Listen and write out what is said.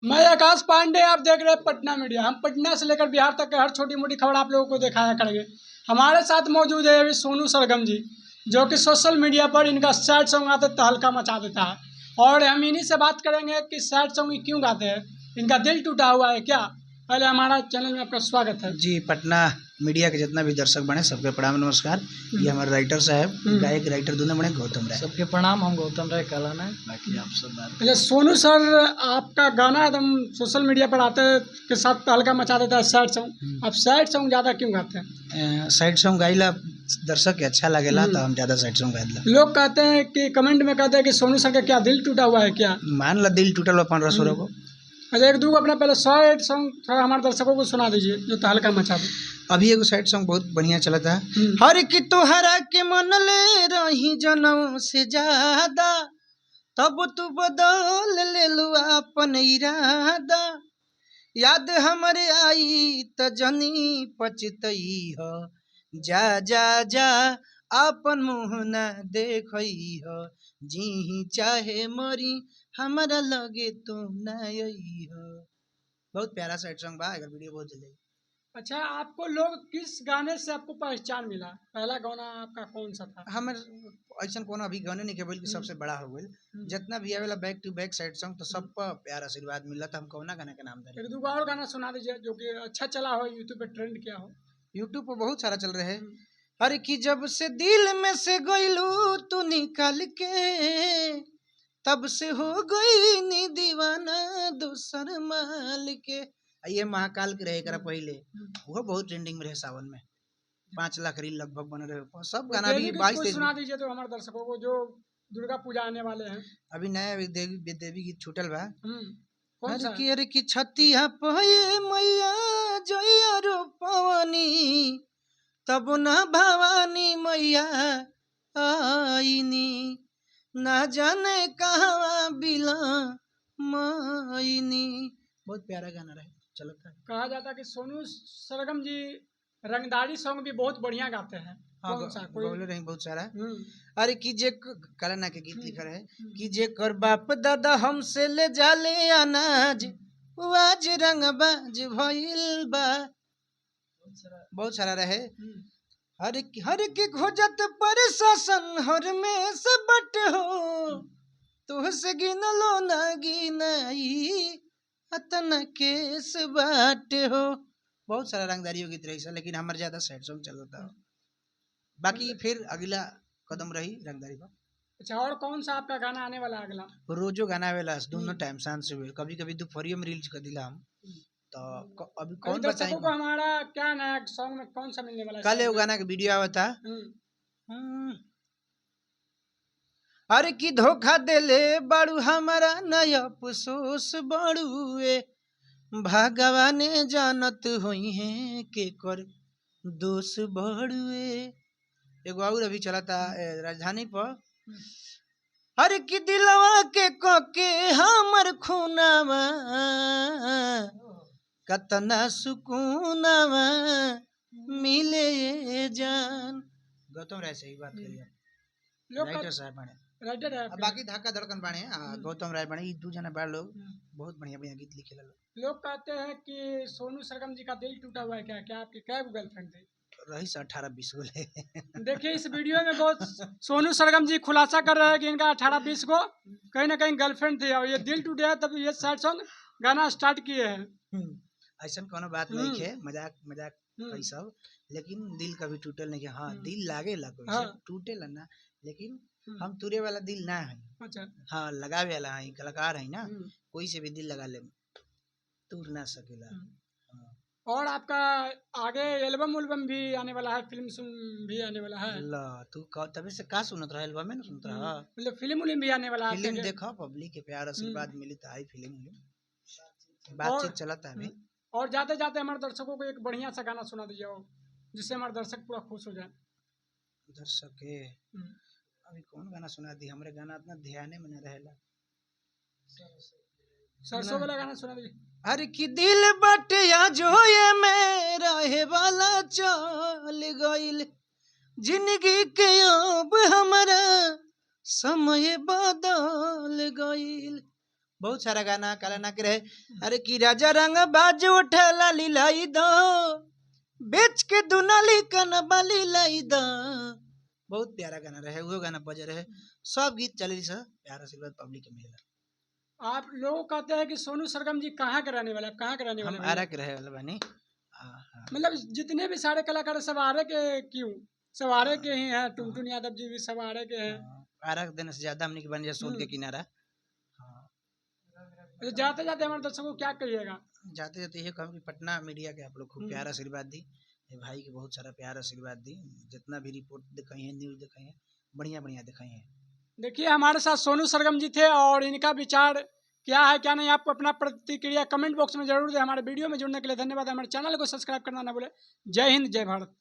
मैं आकाश पांडे, आप देख रहे हैं पटना मीडिया। हम पटना से लेकर बिहार तक के हर छोटी मोटी खबर आप लोगों को दिखाया करेंगे। हमारे साथ मौजूद है अभी सोनू सरगम जी, जो कि सोशल मीडिया पर इनका सैड सॉन्ग आते तहलका मचा देता है। और हम इन्हीं से बात करेंगे कि सैड सॉन्ग क्यों गाते हैं, इनका दिल टूटा हुआ है क्या। पहले हमारा चैनल में आपका स्वागत है। जी, पटना मीडिया के जितना भी दर्शक बने सबके प्रणाम नमस्कार। ये हमारे राइटर साहब, गायक राइटर दोनों बने, गौतम राय। सबके प्रणाम। हम गौतम राय कालाना है, बाकी आप सब बात। अच्छा सोनू सर, आपका गाना एकदम सोशल मीडिया पर आते के साथ तहलका मचा देता है सैड सॉन्ग। आप सैड सॉन्ग ज़्यादा क्यों गाते हैं? सैड सॉन्ग गाइला दर्शक के अच्छा लगेला तो हम ज़्यादा सैड सॉन्ग गाइला। लोग कहते हैं कि कमेंट में कहते हैं कि सोनू सर का क्या दिल टूटा हुआ है क्या। मान ला दिल टूटल बा 15-16 को। अच्छा एक दो अपना पहले सैड सॉन्ग थोड़ा हमारे दर्शकों को सुना दीजिए जो तहलका मचा दे। अभी एगो सैड सॉन्ग बहुत बढ़िया चला था। हर की तोहरा के मन ले रही जनों से ज्यादा, तब तू बदल ले लू अपन इरादा। याद हमरे आई त जनी पचतई ह, जा जा जा अपन मुँह ना देखई ह, जी चाहे मरी हमरा लगे तू ना आई ह। बहुत प्यारा सैड सॉन्ग बा, अगर वीडियो बहुत जल्दी। अच्छा आपको लोग किस गाने से आपको पहचान मिला, पहला गाना आपका कौन सा था? हमर ऐसा कोनो अभी गाने नहीं के बोल कि सबसे बड़ा हो गइल। जितना भी आवेला back to back sad song तो सब पर प्यार आशीर्वाद मिला। हम कौना गाना के नाम धरे? एक दो और गाना सुना दीजिए जो कि अच्छा चला हो, यूट्यूब पे ट्रेंड किया हो। यूट्यूब पर बहुत सारा चल रहे हैं। अरे कि जब से दिल में से गइलू तू निकल के, तब से हो गई नी दीवाना दूसर माल के। ये महाकाल के रहे करा पहले, वो बहुत ट्रेंडिंग में रहे सावन में। 5 लाख रील लगभग बन रहे सब गाना। देवी भी गीत 22 कोई 23 सुना दीजिए तो हमारे दर्शकों को जो दुर्गा पूजा आने वाले हैं। अभी नया देवी देवी गीत छूटल बा। कौन सा? अरे की अरे की छतिया पये मैया जइया रोपवनी, तब ना भवानी मैया आईनी, ना जाने कहवा बिला माईनी। बहुत प्यारा गाना रहे, चलता है। कहा जाता है कि सोनू सरगम जी रंगदारी सॉन्ग भी बहुत बढ़िया गाते हैं। हाँ, कौन सा कोई? गौले रही बहुत सारा। अरे की जे काला ना के गीत लिखा रहे कि जे कर बाप दादा हमसे ले जाले अनाज, उ आज रंगबाज भइल बा। बहुत सारा रहे। हर के खोजत प्रशासन हर में सब बट हो, तुहसे गिनलो ना गिनाई अतना केस बाट हो। बहुत सारा रंगदारी गीत रही सर, लेकिन हमारे ज्यादा सैड सॉन्ग चलता हो। बाकी फिर अगला कदम रही रंगदारी पर। अच्छा और कौन सा आपका गाना आने वाला है अगला? रोजो गाना आवेला दोनों टाइम, सांझ सवेर, कभी कभी दोपहरियो में रिलीज कर दिला हम। तो अभी अभी कौन बताई? दर्शकों को हमारा क्या नया सॉन्ग में कौन सा मिलने वाला है? कल एगो गाना के वीडियो आवता। अरे की धोखा देले बाड़ू हमारा नया अफसोस बाड़ूए, भगवान जानत होई है के कर दोष बाड़ुए। एगो और अभी चलता राजधानी पर। अरे की दिलवा के कोके हमर खूनावा, कतना सुकूनावा मिले जान। गौतम राय से ही बात करिए, लोग राइटर साहब बने, राइटर है अब आपके? बाकी धक्का धड़कन बाणे, गौतम राय बाणे, ये दू जना बाड़ लोग बहुत बढ़िया बढ़िया गीत लिखेला लोग। लोग कहते हैं कि सोनू सरगम जी का दिल टूटा हुआ है क्या? क्या आपकी क्या गर्लफ्रेंड थी? रही से 18-20 बोले। देखिए इस वीडियो में बहुत सोनू सरगम जी खुलासा कर रहे हैं कि इनका 18-20 को कहीं ना कहीं गर्लफ्रेंड थी और ये दिल टूट गया तब ये सैड सॉन्ग गाना स्टार्ट किए हैं। ऐसा कोनो बात नहीं है, मजाक मजाक है सब, लेकिन दिल कभी टूटल नहीं है। हाँ दिल लागेला कोई से, टूटेला ना, लेकिन हम तुरे वाला दिल ना है। अच्छा। हाँ लगावे वाला है, कलाकार है ना, कोई से भी दिल लगा ले टूट ना सकेला। हाँ। और आपका आगे एल्बम उल्बम भी आने वाला है, फिल्म सुन भी आने वाला है? ला तू तभी से का सुनत रहा, एल्बम में ना सुनत रहा। मतलब फिल्म उल्म भी आने वाला है फिल्म आपके? देखो पब्लिक के प्यार आशीर्वाद मिली तो आई फिल्म उलिम। बातचीत चलता है अभी। और जाते जाते हमारे दर्शकों को एक बढ़िया सा गाना सुना दीजिए जिससे हमारे दर्शक पूरा खुश हो जाए। दर्शक के अभी कौन गाना सुना दी? हमारे गाना इतना ध्यान में न रहेला। सरसों वाला गाना सुना दीजिए। अरे की दिल बटिया जो ये में रहे वाला चल गइल, जिंदगी के अब हमारा समय बदल गइल। बहुत सारा गाना काला के रहे। अरे कि राजा रंग बाज उठा लाली लाई दो, बेच के दुनाली कन बाली लाई दो। बहुत प्यारा गाना रहे, वो गाना बजे रहे, सब गीत चले सर, प्यार आशीर्वाद पब्लिक के मिलेला। आप लोग कहते हैं कि सोनू सरगम जी कहाँ के रहने वाले हैं? आप कहाँ के रहने वाले हम हैं? आरा के रहे वाले बानी। हाँ, हाँ। मतलब जितने भी सारे कलाकार हैं, सब आरे के क्यों? सब आरे के ही हैं। टुनटुन यादव जी भी सब आरे के हैं। हाँ, आरा के देने से ज्यादा हमने के बन जाए सोन के किनारा। हाँ। तो जाते जाते हमारे दर्शकों को क्या कहिएगा? जाते जाते ये कहूँ कि पटना मीडिया के आप लोग खूब प्यार आशीर्वाद दी, ये भाई के बहुत सारा प्यार आशीर्वाद दी, जितना भी रिपोर्ट दिखाई है, न्यूज दिखाई है, बढ़िया बढ़िया दिखाई है। देखिए हमारे साथ सोनू सरगम जी थे और इनका विचार क्या है क्या नहीं, आप अपना प्रतिक्रिया कमेंट बॉक्स में जरूर दें। हमारे वीडियो में जुड़ने के लिए धन्यवाद। हमारे चैनल को सब्सक्राइब करना ना भूलें। जय हिंद, जय भारत।